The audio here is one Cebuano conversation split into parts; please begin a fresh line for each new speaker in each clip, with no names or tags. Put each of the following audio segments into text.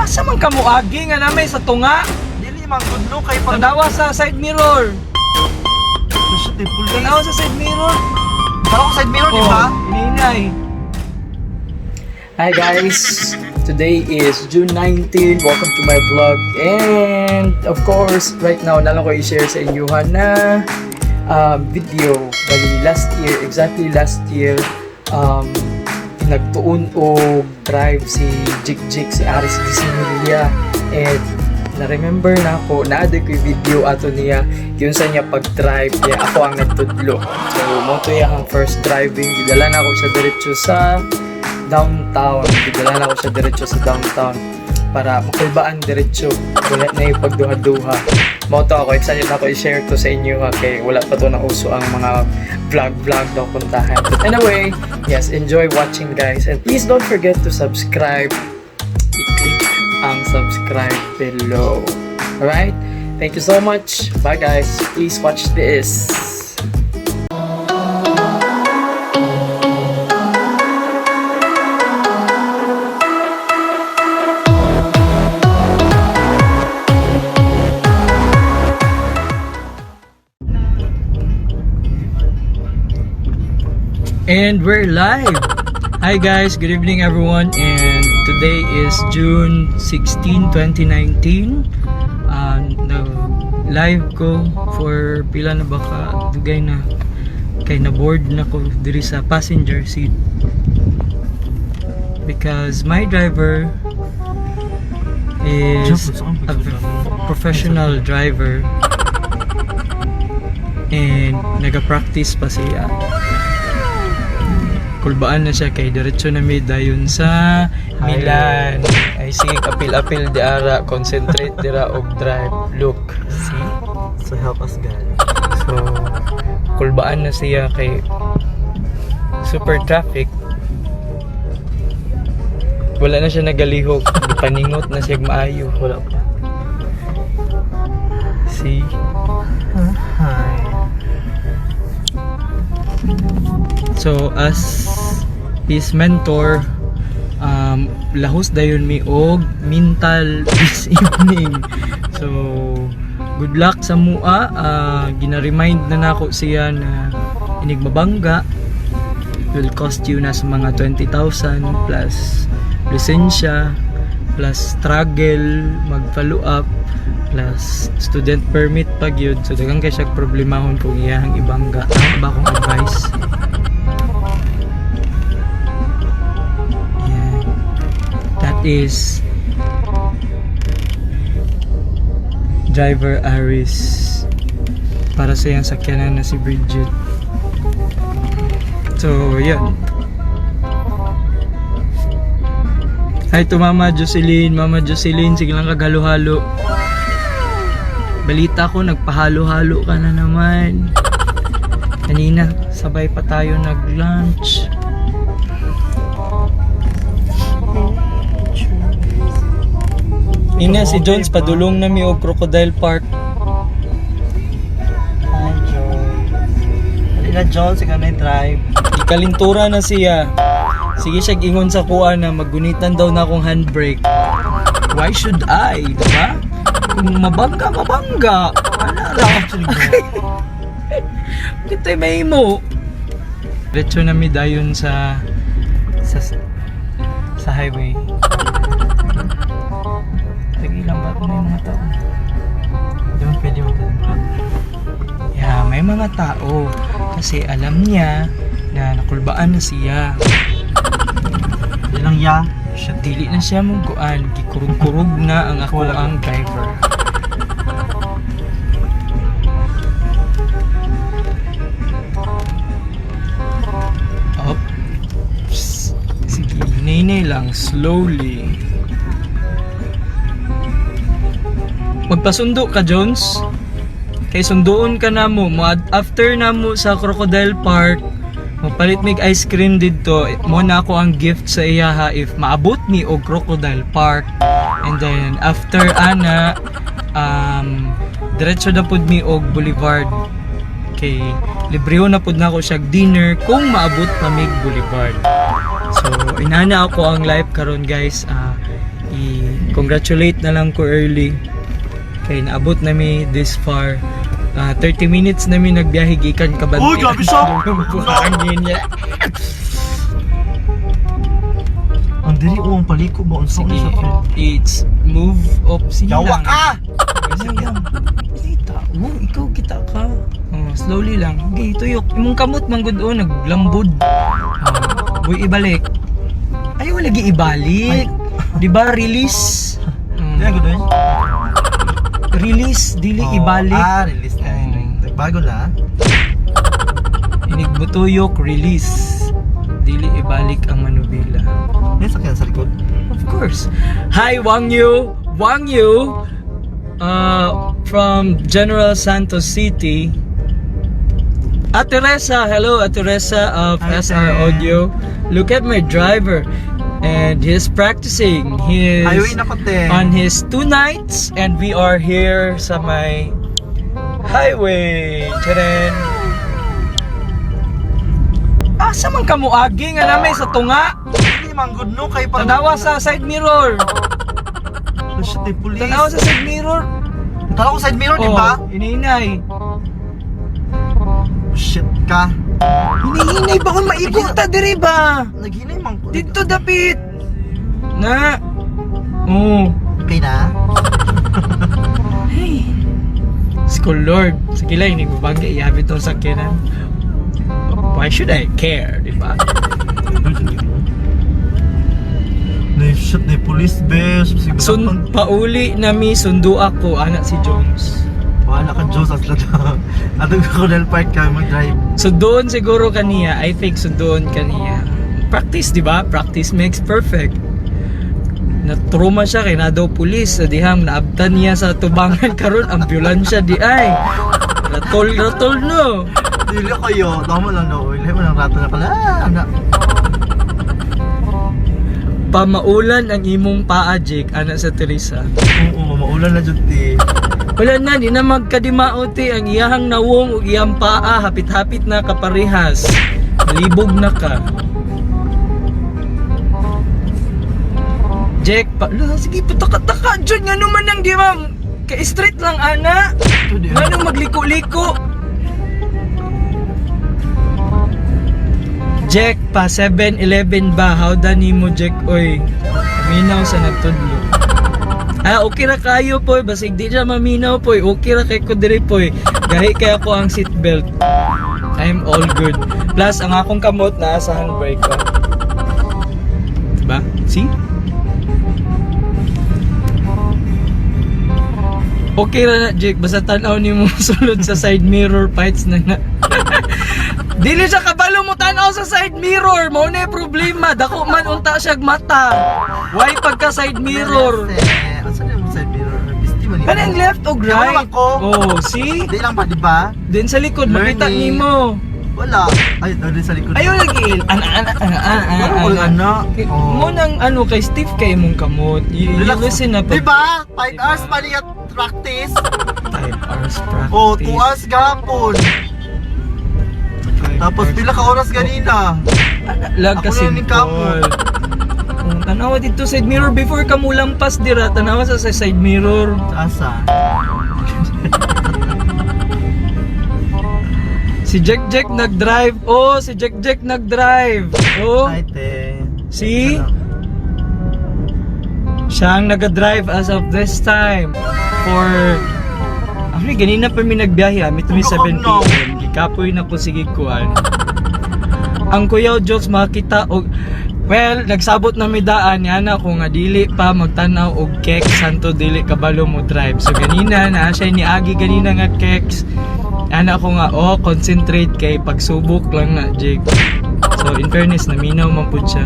Asa man ka moagi nga namay sa tunga?
Dili man good no kay pag
Tanawa sa side mirror.
Shit, eh, police.
Tanawa sa side mirror.
Tanaw sa side mirror, di ba?
Ininay. Hi guys! Today is June 19. Welcome to my vlog. And of course, right now, nalang ko i-share sa inyo ha, na video. Bali, last year, exactly last year, nagtuon og drive si Jik Jik, si Aris Disimilia. And na-remember na ako, naada ko yung video ato niya, yun sa niya pag-drive niya, ako ang nagtudlo. So, mo to iya ang first driving, gidala na ako siya diretso sa downtown. Gidala na ako siya diretso sa downtown para makulbaan diretso. Wala na yung pagduha-duha. Mo to ako, excited ako i-share to sa inyo ha, kay wala pa to na uso ang mga vlog-vlog daw puntahan. But anyway, yes, enjoy watching, guys. And please don't forget to subscribe. I-click ang subscribe below. Alright? Thank you so much. Bye guys. Please watch this. And we're live! Hi guys, good evening everyone. And today is June 16, 2019. Live ko for pila na ba ka dugay na kay na board na ko diri sa passenger seat because my driver is a professional driver and naga-practice pa siya. Kulbaan na siya kay diretso na mi dayon sa Milan. Ay sige, apil-apil di ara, concentrate dira og drive. Look, see?
So help us God.
So kulbaan na siya kay super traffic. Wala na siya nagalihok, paningot na siya maayo.
Wala pa.
See?
Hi.
So as his mentor, lahos dayon mi og mental this evening. So good luck sa mua. Ah, gina-remind na nako siya na inig mabangga will cost you nasa mga 20,000 plus lisensya plus struggle mag-follow up plus student permit pag yun. So daghang kay siya problemahon kung iyahang ibangga. Tama ba akong advice? Yan. That is driver Aris para sa iyang sakyanan na si Bridget. So, yun. Hi to Mama Jocelyn. Mama Jocelyn, sige lang kagalo-halo. Balita ko, nagpahalo-halo ka na naman. Kanina, sabay pa tayo nag-lunch. Ina, si Jones, padulong na mi og Crocodile Park.
Hi, John. Dali na, John. Sige na yung drive.
Ikalintura na siya. Sige siya ingon sa kuha na maggunitan daw na akong handbrake. Why should I? Diba? Kung mabangga, mabangga. Ano ra? Kito'y may mo. Diretso na mi dayon sa sa highway. Sige lang ba may mga tao?
Hindi mo pwede magdadrive.
Yeah, may mga tao kasi alam niya na nakulbaan na siya.
Hindi lang ya.
Siya dili na siya mong kuan, gikurog-kurog na ang ako ang driver. Up. Psst. Sige, nene lang slowly. Magpasundo ka, Jones. Kay sunduon ka na mo, after na mo sa Crocodile Park, mapalit mig ice cream didto. Mo na ako ang gift sa iya ha if maabot ni og Crocodile Park. And then after ana diretso na pud mi og Boulevard. Kay libre na pud nako siya dinner kung maabot pa mig Boulevard. So inana ako ang life karon guys. Ah, kung Nag-congratulate na lang ko early. Kay naabot na mi this far. 30 minutes na mi nagbiyahe gikan Cabantian.
Uy, grabe siya!
Buhangin niya.
Ang diri oh, ang paliko ba? Ang
Sige,
sa pre.
it's move up. Sige
Yawa
lang.
ka!
Sige lang. Kita. Oh, ikaw kita ka. Oh, slowly lang. Okay, tuyok. Imong kamot man gud oh, naglambod. Oh, buy ibalik. Ay, wala lagi ibalik. Di ba release?
Di na gud eh.
Release, dili
Oh,
ibalik.
Ah, release na. Bago la.
Inigbutuyok, release. Dili ibalik ang manubila.
May sakyan sa likod.
Of course. Hi, Wang Yu. Wang Yu, from General Santos City. Ate Teresa, hello, Ate Teresa of
Hi,
SR
Te.
Audio. Look at my driver. And he's practicing. He is
Highway na ko, te.
on his 2 nights and we are here sa may highway. Tcharan! Asa man ka moagi nga namay sa tunga?
Hindi man good no kay pag
Tanawa sa side mirror.
Oh, shit, may police.
Tanawa sa side mirror.
Tanawa ko side mirror, di ba?
Oh, inihinay.
Oh, shit ka.
Hinihinay ba kung maigo ta diri ba?
Naghinay man ko.
Dito dapit. Na. Oh.
Okay na?
Hey. School Lord. Sige lang, inigbabangga. Ihabi itong sakyanan. Why should I care, di ba?
Nay shit, nay police be.
Sun, pauli na mi, sundo ako, anak si Jones.
Wala ka Diyos at lata. Atong Coronel Park kami mag-drive.
So doon siguro kaniya, I think so doon kaniya. Practice, di ba? Practice makes perfect. Na-trauma siya kay na daw pulis sa dihang naabtan niya sa tubangan karon ambulansya di ay. Ratol ratol no.
Dili kayo. Tama lang no. Ilay mo lang rato na pala. Ana.
Pamaulan ang imong paa, Jake, anak sa Teresa.
Oo, maulan na jud ti.
Wala na, di na magkadimao ti ang iyahang nawong ug iyang paa hapit-hapit na kaparehas. Malibog na ka. Jack, pa, la, sige, pataka-taka dyan nga naman ang di ma'am. Ka-straight lang, ana.
Ito di.
Nga nung magliko-liko. Jack, pa 7-Eleven ba? How da nimo, Jack? Oy, minaw sa nagtudlo. Ah, okay ra kayo poy, basig di siya maminaw poy. Okay ra kay ko diri poy. Gahi kay ako ang seatbelt. I'm all good. Plus ang akong kamot naa sa handbrake ko. Diba? See? Okay ra na, Jake. Basta tanaw nimo sulod sa side mirror fights na na. Dili siya kabalo mo tanaw sa side mirror. Mao na yung problema. Dako man unta siya mata. Why pagka side mirror?
Asa na yung side mirror? Bisti man.
Kanang left o
Wala
right?
man ko.
Oh, see?
Di lang pa, di ba?
Din sa likod makita
Learning.
nimo.
Wala. Ay, doon sa likod.
Ayaw lagi. Ana ana ana ana ana.
Wala ko
ana.
ana. Oh.
Mo nang ano kay Steve kay imong kamot. You
Relax.
listen up.
Di ba? 5 hours pa niya practice.
5 hours practice.
Oh, 2 hours gapon.
Five
Tapos
hours.
pila ka oras ganina.
Ana lang
Ako
ka
na ning
simple.
kamot.
Oh, tanawa dito side mirror before ka mulampas dira tanawa sa side mirror.
Asa?
Si Jack Jack nag-drive. Oh, si Jack Jack nag-drive. Oh,
Ay, te.
see? Siya ang nag-drive as of this time for actually, ganina pa mi nagbiyahe, ah. Mi 7 p.m. Gikapoy na ko sige kuan. Ang kuyaw jokes makita og well, nagsabot na mi daan niya na ko nga dili pa magtanaw og cake santo dili kabalo mo drive. So ganina na siya ni Agi ganina nga cakes. Ana ko nga oh concentrate kay pagsubok lang na Jake. So in fairness naminaw man pud siya.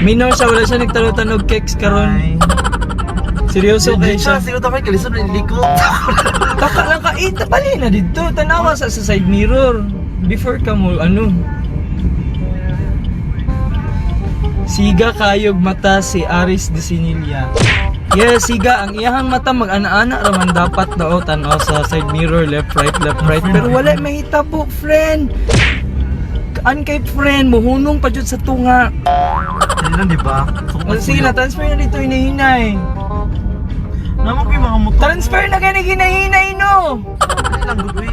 Minaw siya, wala siya nagtanaw-tanaw cakes karon.
Ay.
Seryoso
Di
kay siya.
siya. Siguro tayo kalisod na liko.
Taka lang ka, eh, tapali na dito. Tanawa sa side mirror. Before ka mo, ano. Siga kayog mata si Aris de Sinilia. Yes, siga ang iyahang mata mag-ana-ana ra man dapat na oh, tan-aw sa side mirror, left, right, left, right. Pero wala mahitabo, friend. Kaan kay friend, muhunong pa jud sa tunga.
Dali lang, di ba?
O, sige na, transfer na dito hinahinay.
Naman ko yung mga motor.
Transfer na gani hinahinay no.
Dali lang, good way.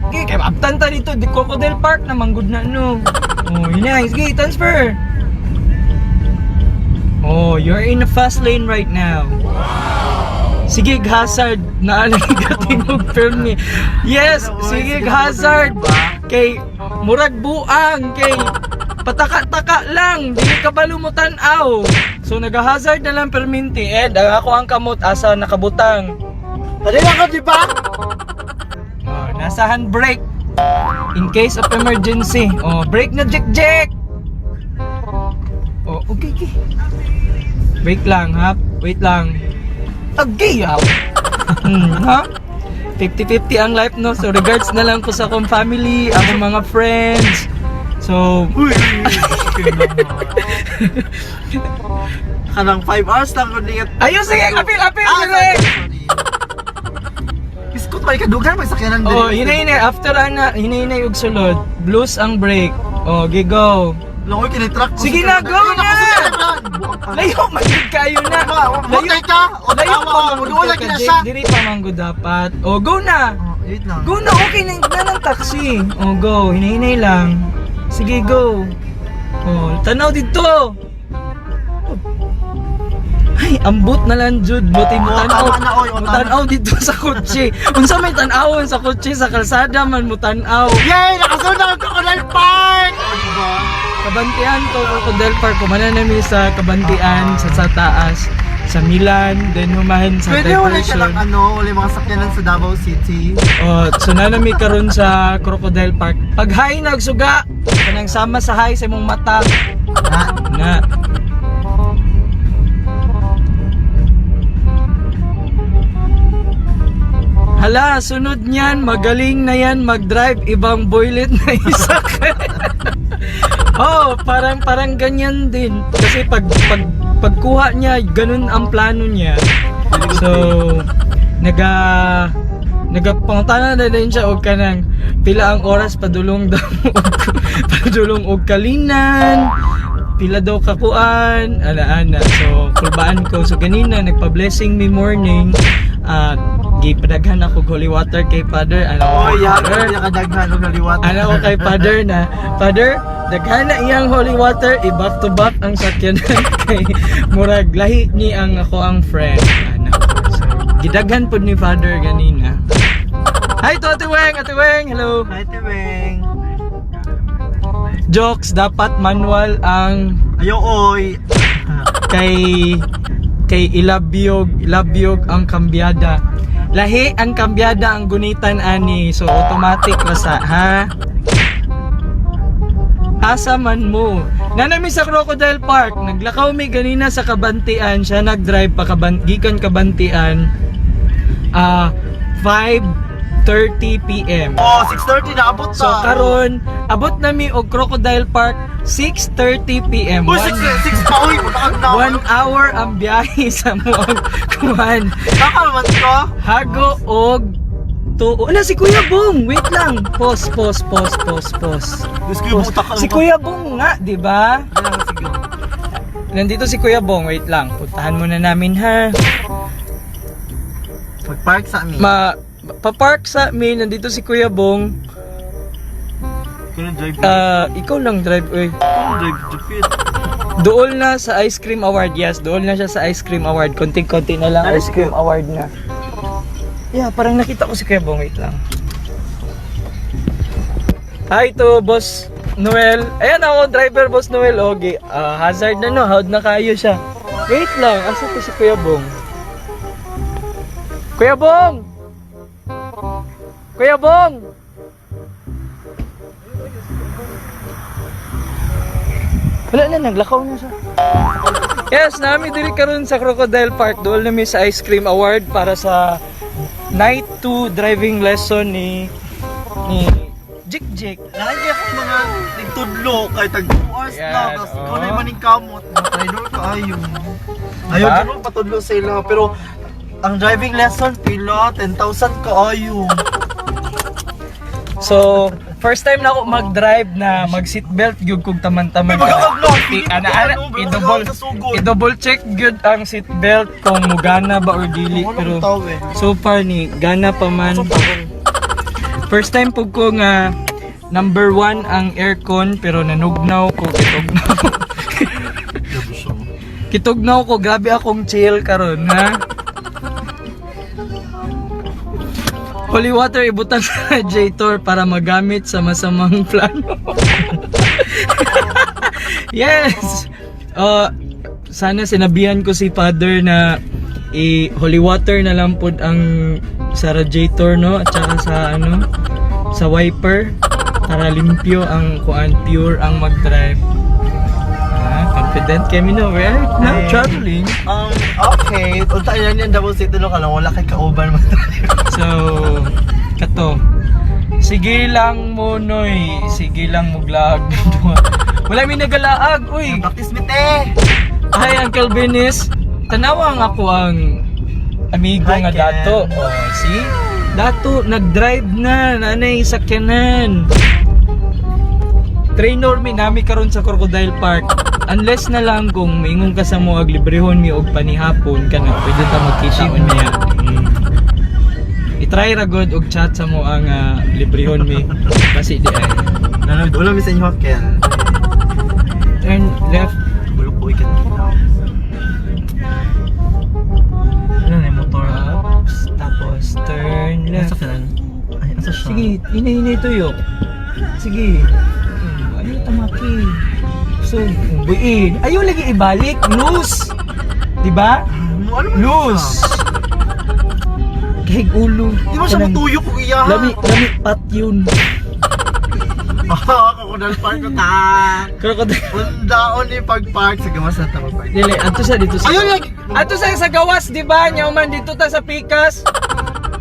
Okay, kay abtan ta dito, di Crocodile Park na manggod na no. Oh, hinay, sige, transfer. Oh, you're in the fast lane right now. Sige, hazard. Naalay ka tinog film ni. Yes, sige, hazard. Kay murag buang kay pataka-taka lang, dili ka ba lumutan-aw. So naga-hazard na lang perminti. Eh, ang ako ang kamot asa nakabutang.
Dali lang ka, di ba?
Oh, nasa handbrake. In case of emergency. Oh, brake na Jack Jack. Oh, okay. Wait lang, ha? Wait lang. Okay, ha? Ha? 50-50 ang life, no? So, regards na lang ko sa akong family, akong mga friends. So,
Uy! Kanang 5 hours lang kung ligat.
ayun, sige, apil, apil,
Ah,
sige!
sorry, sorry. Biskot pa ikadugan may sakyanan
Oh, hinay-hinay. After ana, hinay-hinay og sulod. Blues ang brake. Oh, gigo.
Langoy kinitrack ko.
Sige na, go na! Layo, magid kayo na.
Layo ka! O
Layo pa
tawa,
manggod
wala
ka,
kina
Jake.
siya.
Diri pa manggod dapat. Oh, go na.
Oh, wait lang.
Go na, okay na, na ng taxi. Oh, go. Hinay-hinay lang. Sige, go. Oh, tanaw dito. Ay, ambot na lang, Jude. Buti mo
Oh,
tanaw.
tama na, oy, oh,
Mo
tama.
tanaw dito sa kotse. Unsa may tanawon sa kotse sa kalsada man mo tanaw.
Yay! Nakasunod ang Crocodile Park! O, di ba?
Kabantian to Crocodile Park. Kumana nami sa Kabantian, sa taas, sa Milan, then humahin sa
Pwede wala siya
Diversion.
lang ano, wala yung mga sakyanan sa Davao City.
Oh, so nanami karon sa Crocodile Park. Pag high nagsuga, kanang sama sa high sa imong mata.
Na,
Na. Hala, sunod niyan, magaling na yan mag-drive, ibang boylet na isa. Oh, parang parang ganyan din. Kasi pag pag pagkuha niya, ganun ang plano niya. So, naga nagapangutana na din siya og kanang pila ang oras padulong daw padulong og kalinan, pila daw kakuan, ana ana. So kulbaan ko. So ganina nagpa-blessing me morning at gipadaghan ako og holy water kay Father, ano ko
Oh,
kay
yeah,
Father.
kaya kadaghan og naliwat.
Ano ko kay Father na, "Father, daghan na iyang holy water, i-back to back ang sakyanan kay murag lahi ni ang ako ang friend." Ano ko. So gidaghan pod ni Father ganina. Hi to Ate Weng, Ate Weng, hello.
Hi, Teweng.
Jokes, dapat manual ang
Ayo, oy.
kay kay ilabyog, ilabyog ang kambyada. Lahi ang kambyada ang gunitan ani, so automatic ra sa ha. Asa man mo. Nanami sa Crocodile Park, naglakaw mi ganina sa Kabantian, siya nagdrive pa gikan Kabantian. Ah, 5:30 PM.
Oh, 6:30 na abot
So
ta.
karon abot nami og Crocodile Park 6:30 PM.
Uy, 6 6 pa oy, mutaag na.
1 hour ang biyahe sa muang kuan.
Baka naman ko.
Hago og to. Ano si Kuya Bong? Wait lang. Pause, pause, pause, pause, pause.
Diyos ko, yung utak
Si Kuya Bong nga, di ba?
Sige.
Nandito si Kuya Bong. Wait lang. Puntahan muna namin ha.
Mag-park sa amin.
Ma pa-park sa amin. Nandito si Kuya Bong.
Ikaw lang drive.
Ah, ikaw lang drive, oy.
Ikaw lang drive, Jupit.
Dool na sa Ice Cream Award. Yes, dool na siya sa Ice Cream Award. Konting-konti na lang Ice Cream Award na. Yeah, parang nakita ko si Kuya Bong. Wait lang. Hi to Boss Noel. Ayan ako, driver Boss Noel. Okay, ah, hazard na no. Howd na kayo siya. Wait lang, asa to si Kuya Bong? Kuya Bong! Kuya Bong! Wala na, naglakaw na siya. Yes, nami diri karon sa Crocodile Park. Dool nami sa Ice Cream Award para sa night 2 driving lesson ni Jik Jik.
Lagi ako mga nagtudlo kay tag 2 hours
Ayan,
na. Tapos ikaw na
oh.
yung maning kamot. Mga traidor ka ayo. Ayaw
Ba?
ba? Patudlo sa ila. Pero ang driving lesson, pila, 10,000 kaayo.
So, first time na ako mag-drive na mag-seatbelt gyud kog taman-taman.
May magkakaglo!
Ana ana, i-double i-double check gyud ang seatbelt kung mugana ba or dili, pero
tao eh.
so far ni gana pa man. First time pud ko nga number one ang aircon, pero nanugnaw ko, kitugnaw. Kitugnaw ko, grabe akong chill karon ha. Holy water ibutang sa radiator para magamit sa masamang plano. Yes. Sana sinabihan ko si Father na i holy water na lang pod ang sa radiator, no, at saka sa ano, sa wiper, para limpyo ang kuan, pure ang mag-drive. Ah, confident kami, no? We're now
Ay.
traveling.
Okay. Unta yan yan, double seat ka lang. Wala kay kauban mo.
So, kato. Sige lang mo, Noy. Sige lang mo glag. Wala mi nagalaag, uy.
Practice me, te!
Hi, Uncle Benis. Tanawa ang ako ang amigo
Hi,
nga
Ken.
dato. Oh, see? Dato, nag-drive na. Nanay, sakyanan. Trainer mi nami karon sa Crocodile Park. Unless na lang kung maingon ka sa mo librehon mi og panihapon kana, pwede ta magkita unya. I-try ra gud og chat sa mo ang librehon mi. Basi di ay.
Nanood, wala mi sa inyo, Ken.
Turn left.
Bulok ko ikat. Ano na yung motor?
Ups, tapos turn left.
Asa ka lang? Ay, asa siya?
Sige, hinay-hinay tuyok. Sige. Ayaw tamaki. So, buin. Ayaw lagi ibalik. Loose. Diba?
Ano, ano man
Loose.
siya?
Kahig ulo.
Di mo siya
Kanang-
matuyok kung iya.
Lami, lami pat yun.
Ah, Crocodile Park ko ta.
Crocodile.
Undaon ni pag-park sa gawas na tama park.
Dili, ato sa dito sa.
Ayun lagi.
Ato sa gawas, di ba? Nyauman dito ta sa Pikas.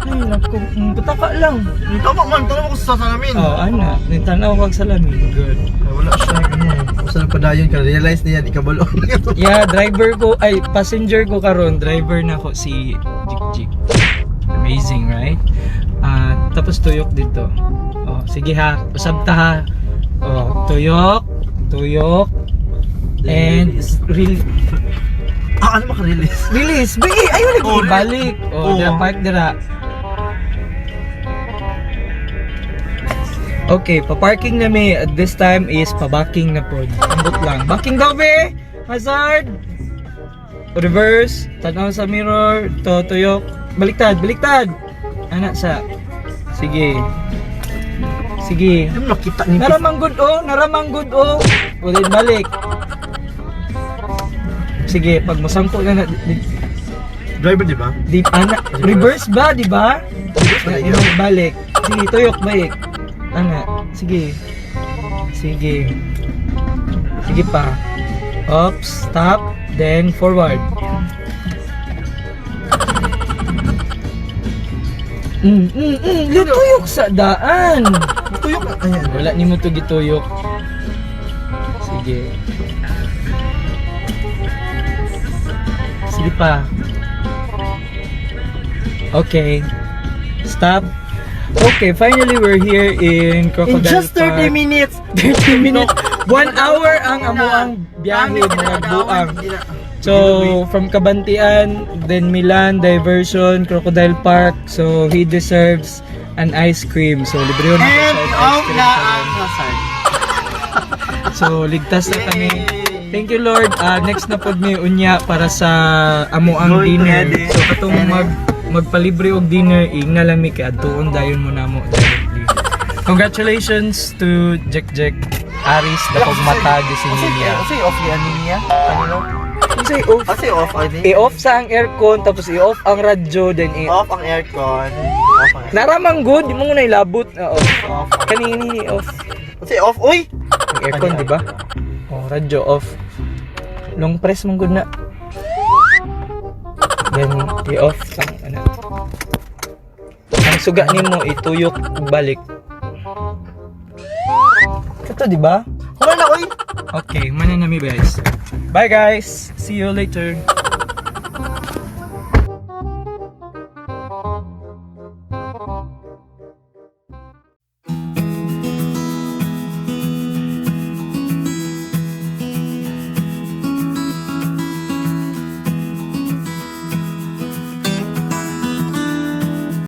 Ay, naku, pataka lang.
Tama man, tama ko sa salamin.
Oh, ana, nitanaw kag salamin. Good.
Ay, wala siya ano. Usa na padayon ka realize niya ikabalo.
Yeah, driver ko, ay, passenger ko karon, driver na ko si Jik Jik. Amazing, right? Ah, tapos tuyok dito. Oh, sige ha, usab ta ha. Oh, tuyok, tuyok. And release.
Ah, ano maka-release?
Release. Bi, ayaw lagi
Oh,
ibalik. Oh,
Oo.
dira park dira. Okay, pa-parking na mi. At this time is pa-backing na po. Ambot lang. Backing daw, be! Hazard! Reverse. Tanaw sa mirror. To, tuyok. Baliktad, baliktad! Ana sa. Sige. Sige.
Hindi mo nakita ni
Naramang good oh, naramang good oh. Ulit balik. Sige, pag musangko na na di,
driver, di ba?
di ana, reverse ba, di ba?
Reverse ba
Na,
yun?
imong balik. Sige, tuyok balik. Ana, sige. Sige. Sige pa. Oops, stop, then forward. Lutuyok sa daan.
Tuyok na. Ayan.
Wala ni mo to gituyok. Sige. Sige pa. Okay. Stop. Okay, finally we're here in
In
Crocodile
just 30
Park.
minutes.
30 minutes. 1 hour ang amuang biyahe, mga buang. So, from Cabantian, then Milan, Diversion, Crocodile Park. So, he deserves an ice cream. So, libre yun ako
And
sa ice
off
cream
na
karon.
ang hazard.
So, ligtas na kami.
Yay!
Thank you, Lord. Ah, next na pod mi unya para sa amo ang
Going to
dinner.
edit.
So katong
Edit.
Magpalibre og dinner, ingna lang mi kay adtuon dayon mo namo directly. Congratulations to Jack Jack Aris Dakog Mata de Sinilia.
Kasi off ni ano niya? Ano?
Kasi off.
Kasi off ani.
I-off sa ang aircon, tapos i-off ang radyo, then i-
Off ang aircon. Off ang aircon.
Naramang good, di mo na ilabot. Oo.
Off.
Kanini off.
Kasi off, uy!
Ang aircon, di ba? Oh, radyo off. Long press mong good na. Then i-off ang ano. Ang suga nimo ituyok balik. Kato, di ba?
Wala na, uy!
Okay, mana na mi guys. Bye guys. See you later.